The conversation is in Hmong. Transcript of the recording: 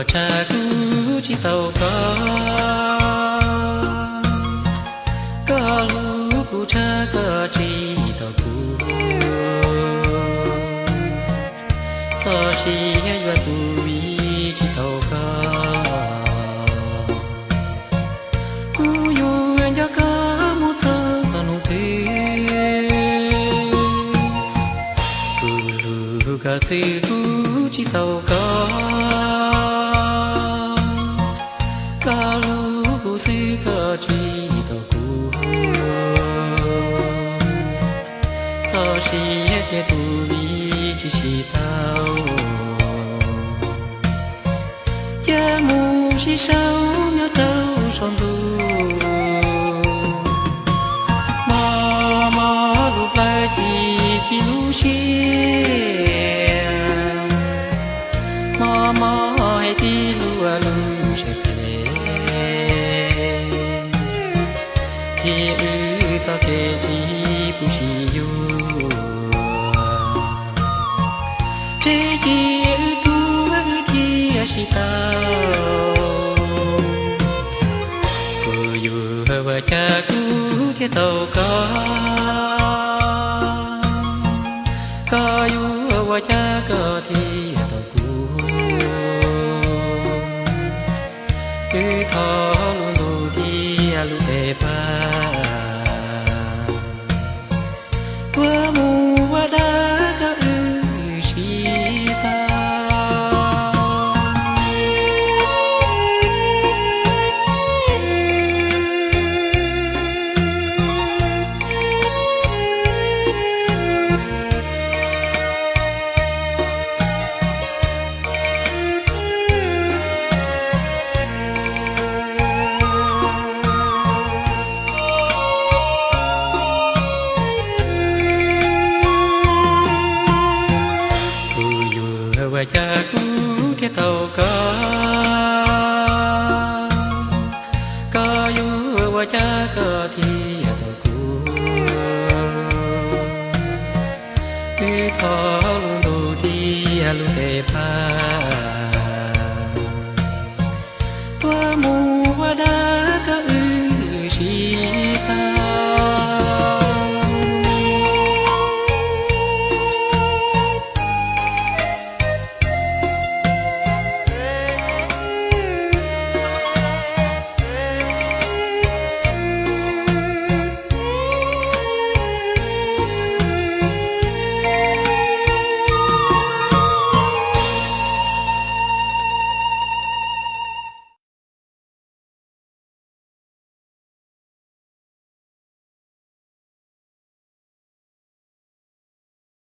Tshaj kuv tsis tau koj, koj hlub kuv tshaj koj tsis tau kuv. Txoj sia yuav tu vim tsis tau koj. Kuv yuav nco koj mus txog txog hnub twg. Kuv hlub koj xwb kuv tsis tau koj, koj hlub kuv xwb koj tsis tau kuv. Txoj sia thiaj tu vim tsis sib tau. Cia mus sib sau nyob rau saum ntuj. Mob mob lub plawv ci ci lub siab, mob mob hais tib lub lub siab phem. Txij wb txoj kev tsis pub sib yuav, tsev cia wb tuag wb thiaj sib tau. Kuv yuav ua cas kuv thiaj tau koj, koj yuav ua cas koj thiaj tau kuv. Wb thov lub ntuj thiab lub tes pab, tuaj mus ua dab kom wb sib tau. Kuv yuav ua cas kuv thiaj tau koj, koj yuav ua cas koj thiaj tau kuv. Wb thov lub ntuj thiab lub tes pab,